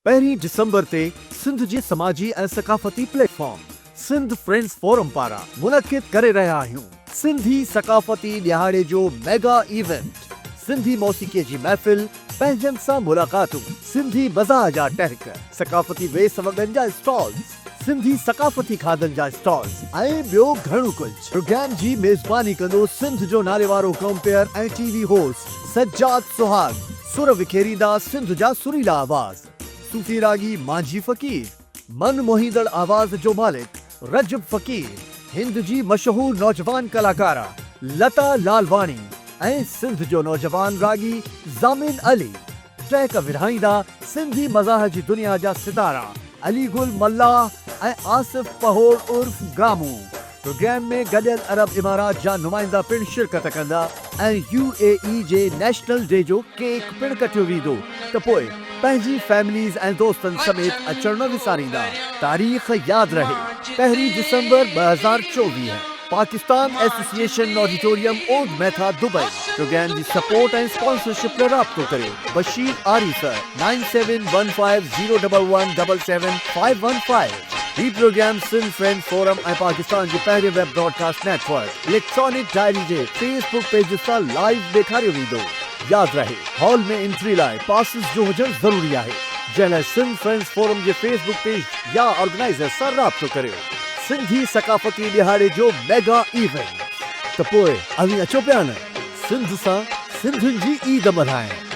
پهرين ڊسمبر تي سنڌ جي سماجي ۽ ثقافتي plate form Sindh friends forum پاران منعقد ڪري رهيا آهيون سنڌي ثقافتي ڏهاڙي جو ميگا ايونٽ سنڌي موسيقي جي محفل پنهنجن سان ملاقاتون سنڌي مزاح جا ٽهڪ ثقافتي ويس وڳن جا اسٽالز سنڌي ثقافتي کاڌن جا اسٽالز ۽ ٻيو گهڻو ڪجهه پروگرام جي ميزباني ڪندو سنڌ جو ناليوارو compere ۽ T V host Sajjad Suhag سر وکيريندا سنڌ جا سريلا آواز، صوفي راڳي مانجهي فقير، من موهيندڙ آواز جو مالڪ رجب فقير، هند جي مشهور نوجوان ڪلاڪاره لتا لالواڻي ۽ سنڌ جو نوجوان راڳي ضامن علي ٽهڪ ورهائيندا سنڌي مزاح جي دنيا جا ستارا علي گل ملاح ۽ آصف پهوڙ عرف گامون. پروگرام ۾ گڏيل عرب امارات جا نمائندا پڻ شرڪت ڪندا ۽ يو اي اي جي نيشنل ڊي جو ڪيڪ پڻ ڪٽيو ويندو ته پوء پنهنجي فيمليز ۽ دوستن سميت اچڻ نه وساريندا. تاريخ ياد رهي پهرين December 2024 Pakistan association auditorium Oud Metha Dubai programme جي سپورٽ ۽ اسپانسرشپ لاء رابطو ڪريو Bashir Arisar nine seven one five zero double one double seven five one five. هي program Sindh friends forum ۽ Pakistan جي پهرين web broadcast network electronic diary جي Facebook pages تان live ڏيکاريو ويندو. ياد رهي هال ۾ انٽري لاء پاسز جو هجڻ ضروري آهي جنهن لاء سنڌ فرينڊز فورم جي فيس بڪ پيج يا آرگنائيزر سان رابطو ڪريو. سنڌي ثقافتي ڏهاڙي جو ميگا ايونٽ ته پوء اوهين اچو پيا نه سنڌ سان سنڌين جي عيد ملهائڻ.